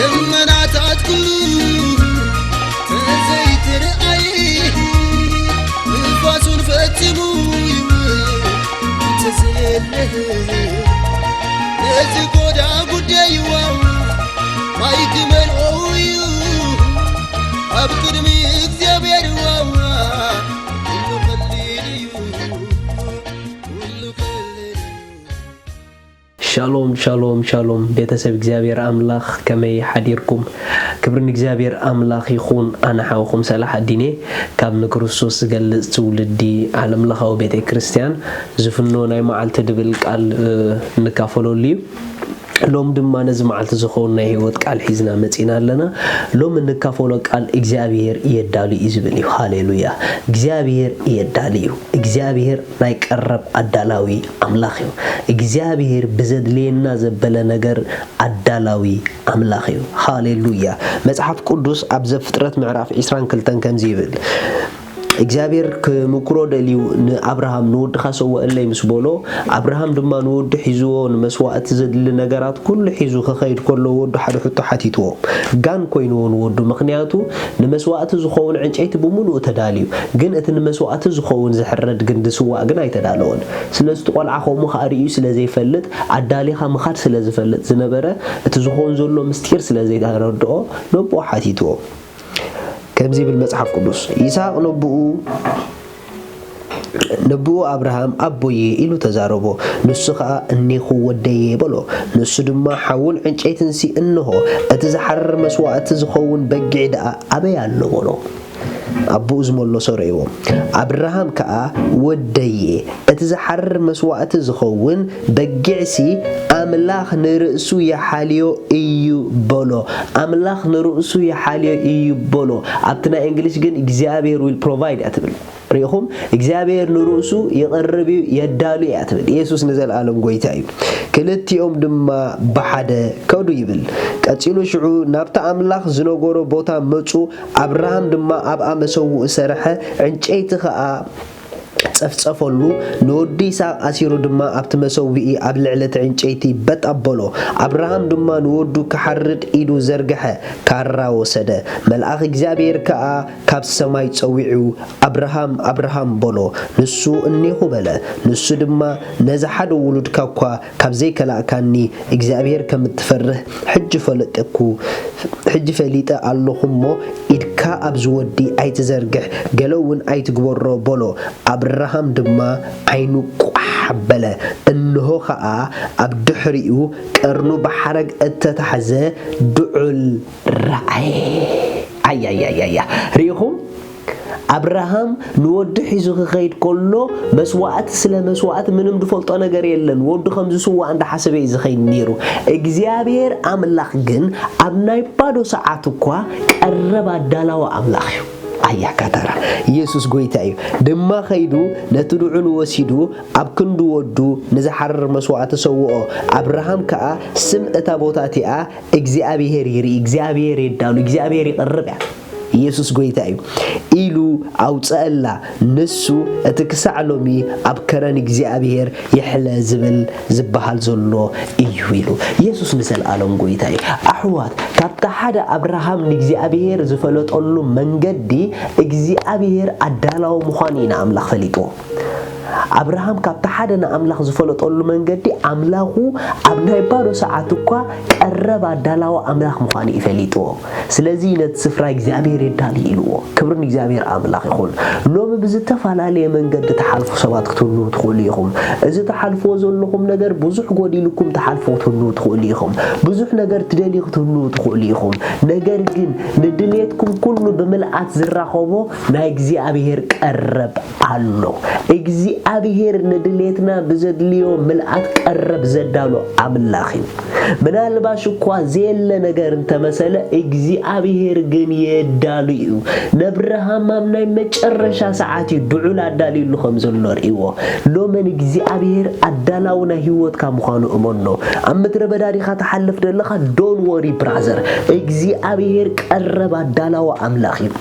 ደመናታት ኩሉ ተዘይትርኣይ፣ ንፋሱን ፈጺሙ ይውእ ተዘየለ። ነዚ ጎዳ ጉዳይ ዋው ማይ ክመልኦ እዩ ኣብ ቅድሚ እግዚኣብሔር ዋዋ ኩሉ ቀሊል እዩ። ሻሎም ሻሎም ሻሎም ቤተሰብ እግዚኣብሔር ኣምላኽ ከመይ ሓዲርኩም? ክብሪ ንእግዚኣብሔር ኣምላኽ ይኹን። ኣነ ሓውኹም ሰላሕ ኣዲኔ ካብ ንክርስቶስ ዝገልጽ ትውልዲ ዓለምለኻዊ ቤተ ክርስቲያን ዝፍኖ ናይ መዓልቲ ድብል ቃል እንካፈለሉ እዩ። ሎም ድማ ነዚ መዓልቲ ዝኸውን ናይ ህይወት ቃል ሒዝና መጺና ኣለና። ሎም እንካፈሎ ቃል እግዚኣብሔር የዳሉ እዩ ዝብል እዩ። ሃሌሉያ። እግዚኣብሔር የዳሉ እዩ። እግዚኣብሔር ናይ ቀረብ ኣዳላዊ ኣምላኽ እዩ። እግዚኣብሔር ብዘድልየና ዘበለ ነገር ኣዳላዊ ኣምላኽ እዩ። ሃሌሉያ። መጽሓፍ ቅዱስ ኣብ ዘፍጥረት ምዕራፍ ዕስራን ክልተን ከምዚ ይብል፣ እግዚኣብሔር ክምክሮ ደልዩ ንኣብርሃም ንወድኻ ሰውአለይ ምስ በሎ፣ ኣብርሃም ድማ ንወዱ ሒዝዎ ንመስዋእቲ ዘድሊ ነገራት ኩሉ ሒዙ ክኸይድ ከሎ ወዱ ሓደ ሕቶ ሓቲትዎ። ጋን ኮይንዎ ንወዱ፣ ምኽንያቱ ንመስዋእቲ ዝኸውን ዕንጨይቲ ብምሉኡ ተዳልዩ፣ ግን እቲ ንመስዋእቲ ዝኸውን ዝሕረድ ግንዲ ስዋእ ግን ኣይተዳለወን። ስለዚ እቲ ቆልዓ ከምኡ ከኣ ርእዩ ስለ ዘይፈልጥ፣ ኣዳሊኻ ምኻድ ስለ ዝፈልጥ ዝነበረ፣ እቲ ዝኸውን ዘሎ ምስጢር ስለ ዘይተረድኦ ነቦኡ ሓቲትዎ። ከምዚ ይብል መጽሓፍ ቅዱስ፣ ይስሐቅ ነቦኡ ነቦኡ ኣብርሃም ኣቦየ ኢሉ ተዛረቦ። ንሱ ኸኣ እኔኹ ወደየ በሎ። ንሱ ድማ ሓውን ዕንጨይትንሲ እንሆ፣ እቲ ዝሓርር መስዋእቲ ዝኸውን በጊዕ ደኣ ኣበይ ኣሎ በሎ። ኣቦኡ ዝመለሶ ርእይዎ። ኣብርሃም ከኣ ወደየ፣ እቲ ዝሓርር መስዋእቲ ዝኸውን በጊዕሲ ኣምላኽ ንርእሱ ይሓልዮ እዩ በሎ። ኣምላኽ ንርእሱ ይሓልዮ እዩ በሎ። ኣብቲ ናይ እንግሊሽ ግን እግዚኣብሔር will provide እያ ትብል። ርኢኹም እግዚኣብሔር ንርእሱ ይቕርብ እዩ የዳሉ እያ ትብል። ኢየሱስ ንዘለኣለም ጎይታ እዩ። ክልቲኦም ድማ ብሓደ ከዱ ይብል። ቀጺሉ ሽዑ ናብቲ ኣምላኽ ዝነገሮ ቦታ መጹ። ኣብርሃም ድማ ኣብኣ መሰውኡ ሰርሐ፣ ዕንጨይቲ ኸኣ ጸፍጸፈሉ። ንወዱ ይስሐቅ ኣሲሩ ድማ ኣብቲ መሰውኢ ኣብ ልዕሊ እቲ ዕንጨይቲ በጥ ኣበሎ። ኣብርሃም ድማ ንወዱ ክሓርድ ኢዱ ዘርግሐ፣ ካራ ወሰደ። መልኣኽ እግዚኣብሔር ከኣ ካብ ሰማይ ጸዊዑ፣ ኣብርሃም፣ ኣብርሃም በሎ። ንሱ እኔኹ በለ። ንሱ ድማ ነዚ ሓደ ውሉድካ እኳ ካብ ዘይከላእካኒ እግዚኣብሔር ከም እትፈርህ ሕጂ ፈለጠኩ፣ ሕጂ ፈሊጠ ኣለኹ እሞ ኢድካ ኣብዚ ወዲ ኣይትዘርግሕ፣ ገለ እውን ኣይትግበሮ በሎ። ኣብርሃም ድማ ዓይኑ ቋሕ ኣበለ፣ እንሆ ኸኣ ኣብ ድሕሪኡ ቀርኑ ብሓረግ እተታሕዘ ድዑል ረኣየ። ኣያያያያ ርኢኹም ኣብርሃም ንወዱ ሒዙ ክኸይድ ከሎ መስዋእቲ ስለ መስዋእቲ ምንም ዝፈልጦ ነገር የለን። ወዱ ከም ዝስዋእ እንዳሓሰበ እዩ ዝኸይድ ነይሩ። እግዚኣብሔር ኣምላኽ ግን ኣብ ናይ ባዶ ሰዓት እኳ ቀረብ ኣዳላዊ ኣምላኽ እዩ። ኣያ ካታራ ኢየሱስ ጎይታ እዩ። ድማ ኸይዱ ነቲ ድዑል ወሲዱ ኣብ ክንዲ ወዱ ንዝሓርር መስዋእቲ ሰውኦ። ኣብርሃም ከኣ ስም እታ ቦታ እቲኣ እግዚኣብሔር ይርኢ፣ እግዚኣብሔር የዳሉ፣ እግዚኣብሔር ይቐርብ እያ። ኢየሱስ ጎይታ እዩ ኢሉ ኣውፀአላ። ንሱ እቲ ክሳዕ ሎሚ ኣብ ከረን እግዚኣብሔር ይሕለ ዝብል ዝበሃል ዘሎ እዩ ኢሉ። ኢየሱስ ንዘለኣለም ጎይታ እዩ። ኣሕዋት ካብቲ ሓደ ኣብርሃም ንእግዚኣብሔር ዝፈለጠሉ መንገዲ እግዚኣብሔር ኣዳላዊ ምዃኑ ኢና ኣምላኽ ፈሊጥዎ። ኣብርሃም ካብቲ ሓደ ንኣምላኽ ዝፈለጠሉ መንገዲ ኣምላኹ ኣብ ናይ ባዶ ሰዓት እኳ ቀረብ ኣዳላዊ ኣምላኽ ምዃኑ እዩ ፈሊጥዎ። ስለዚ ነቲ ስፍራ እግዚኣብሔር የዳሊ ኢልዎ። ክብሪ ንእግዚኣብሔር ኣምላኽ ይኹን። ሎሚ ብዝተፈላለየ መንገዲ ትሓልፉ ሰባት ክትህልዉ ትኽእሉ ኢኹም። እዚ ትሓልፍዎ ዘለኹም ነገር ብዙሕ ጎዲልኩም ትሓልፉ ክትህልዉ ትኽእሉ ኢኹም። ብዙሕ ነገር ትደልዩ ክትህልዉ ትኽእሉ ኢኹም። ነገር ግን ንድሌትኩም ኩሉ ብምልኣት ዝራኸቦ ናይ እግዚኣብሔር ቀረብ ኣሎ። እግዚኣብሔር ንድሌትና ብዘድልዮ ምልኣት ቀረብ ዘዳሎ ኣምላኽ እዩ። ምናልባሽ እኳ ዘየለ ነገር እንተመሰለ እግዚኣብሔር ግን የዳሉ እዩ። ነብርሃም ኣብ ናይ መጨረሻ ሰዓት እዩ ድዑል ኣዳልዩሉ ከም ዘሎ ርእይዎ። ሎመን እግዚኣብሔር ኣዳላዊ ናይ ህይወትካ ምዃኑ እመኖ። ኣብ ምድረ በዳ ዲኻ ትሓልፍ ዘለኻ? Don't worry brother፣ እግዚኣብሔር ቀረብ ኣዳላዊ ኣምላኽ እዩ።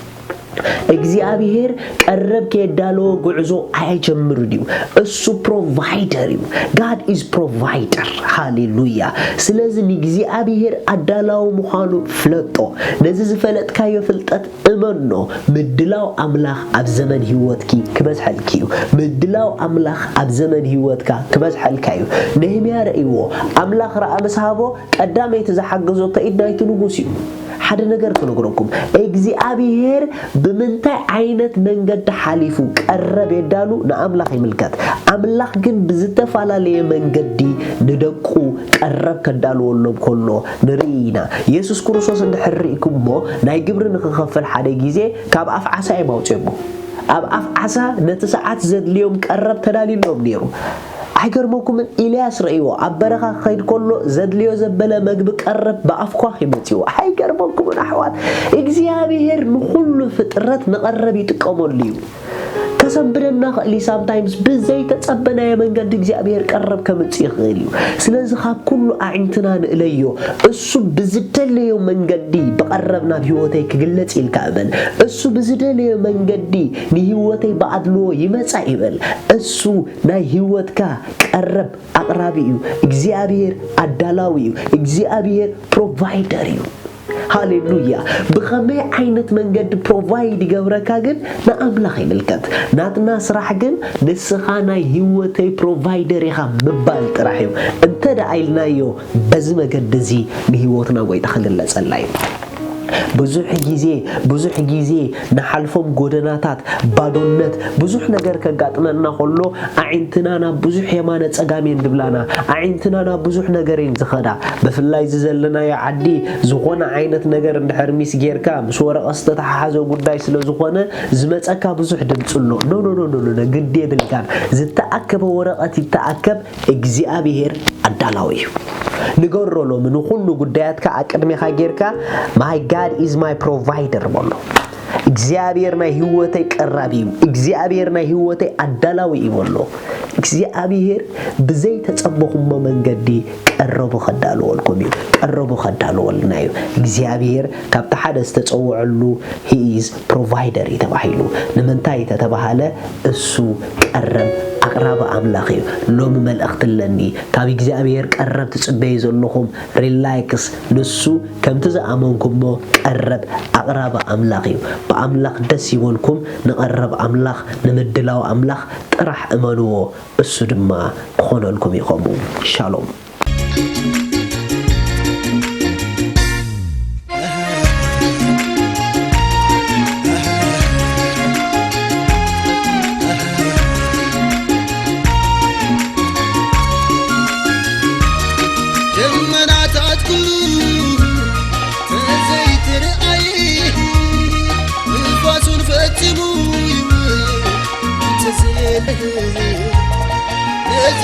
እግዚኣብሔር ቀረብ ከየዳለወ ጉዕዞ ኣይጀምርን እዩ። እሱ ፕሮቫይደር እዩ። God is provider። ሃሌሉያ። ስለዚ ንእግዚኣብሔር ኣዳላዊ ምዃኑ ፍለጦ። ነዚ ዝፈለጥካዮ ፍልጠት እመኖ። ምድላው ኣምላኽ ኣብ ዘመን ህይወትኪ ክበዝሐልኪ እዩ። ምድላው ኣምላኽ ኣብ ዘመን ህይወትካ ክበዝሐልካ እዩ። ነህምያ ረእይዎ። ኣምላኽ ረኣ ምስ ሃቦ ቀዳመይቲ ዝሓገዞ ተኢድ ናይቲ ንጉስ እዩ። ሓደ ነገር ክነግረኩም፣ እግዚኣብሔር ብምንታይ ዓይነት መንገዲ ሓሊፉ ቀረብ የዳሉ ንኣምላኽ ይምልከት። ኣምላኽ ግን ብዝተፈላለየ መንገዲ ንደቁ ቀረብ ከዳልወሎም ከሎ ንርኢ ኢና። የሱስ ክርስቶስ እንድሕር ርኢኩሞ፣ ናይ ግብሪ ንኽኸፍል ሓደ ግዜ ካብ ኣፍ ዓሳ እዮም ኣውፅኦሞ። ኣብ ኣፍ ዓሳ ነቲ ሰዓት ዘድልዮም ቀረብ ተዳልዩሎም ነይሩ። ኣይገርመኩምን? ኢልያስ ረእይዎ ኣብ በረኻ ክኸይድ ከሎ ዘድልዮ ዘበለ መግቢ ቀረብ ብኣፍ ኳኽ ይመፅዎ። ኣይገርመኩምን ኣሕዋት? እግዚኣብሔር ንኹሉ ፍጥረት ንቐረብ ይጥቀመሉ እዩ። ከሰንብደና ክእል እዩ። ሳምታይምስ ብዘይተጸበናዮ መንገዲ እግዚኣብሔር ቀረብ ከምጽእ ይኽእል እዩ። ስለዚ ካብ ኩሉ ኣዒንትና ንእለዮ። እሱ ብዝደለዮ መንገዲ ብቐረብ ናብ ህይወተይ ክግለጽ ኢልካ እመን። እሱ ብዝደለዮ መንገዲ ንህይወተይ ብኣድልዎ ይመጻ ይበል። እሱ ናይ ህይወትካ ቀረብ ኣቕራቢ እዩ። እግዚኣብሔር ኣዳላዊ እዩ። እግዚኣብሔር ፕሮቫይደር እዩ። ሃሌሉያ። ብኸመይ ዓይነት መንገዲ ፕሮቫይድ ይገብረካ ግን ንኣምላኽ ይምልከት። ናትና ስራሕ ግን ንስኻ ናይ ህይወተይ ፕሮቫይደር ኢኻ ምባል ጥራሕ እዩ። እንተ ደኣ ኢልናዮ በዚ መገዲ እዚ ንህይወትና ጎይታ ክግለጸላ እዩ። ብዙሕ ግዜ ብዙሕ ግዜ ንሓልፎም ጎደናታት ባዶነት ብዙሕ ነገር ከጋጥመና ከሎ ኣዒንትና ናብ ብዙሕ የማነ ጸጋም እየን ድብላና። ኣዒንትና ናብ ብዙሕ ነገር እየን ዝኸዳ። ብፍላይ እዚ ዘለናዮ ዓዲ ዝኾነ ዓይነት ነገር እንድሕር ሚስ ጌርካ ምስ ወረቐት ዝተተሓሓዘ ጉዳይ ስለ ዝኾነ ዝመጸካ ብዙሕ ድምፂ ኣሎ። ኖ ኖ ኖ ኖ ኖ ግዲ የብልካን። ዝተኣከበ ወረቐት ይተኣከብ። እግዚኣብሔር ኣዳላዊ እዩ። ንገሮ ሎሚ ንኹሉ ጉዳያትካ ኣቅድሜኻ ጌርካ my God is my provider በሎ። እግዚኣብሔር ናይ ህይወተይ ቀራቢ እዩ። እግዚኣብሔር ናይ ህይወተይ ኣዳላዊ እዩ በሎ። እግዚኣብሔር ብዘይተጸበኹሞ መንገዲ ቀረቡ ከዳልወልኩም እዩ። ቀረቡ ከዳልወልና እዩ። እግዚኣብሔር ካብቲ ሓደ ዝተጸውዐሉ he is provider እዩ ተባሂሉ። ንምንታይ ተተባሃለ? እሱ ቀረብ ኣቕራቢ ኣምላኽ እዩ። ሎሚ መልእኽቲ ኣለኒ። ካብ እግዚኣብሔር ቀረብ ትጽበዩ ዘለኹም ሪላክስ። ንሱ ከምቲ ዝኣመንኩሞ ቀረብ ኣቕራቢ ኣምላኽ እዩ። ብኣምላኽ ደስ ይበልኩም። ንቐረብ ኣምላኽ፣ ንምድላው ኣምላኽ ጥራሕ እመንዎ፣ እሱ ድማ ክኾነልኩም እዩ። ከምኡ ሻሎም። ደመናታት ኩሉ ተዘይትርኣይ፣ ንፋሱን ፈጺሙ ይውል እንተዘየለ፣ ነዚ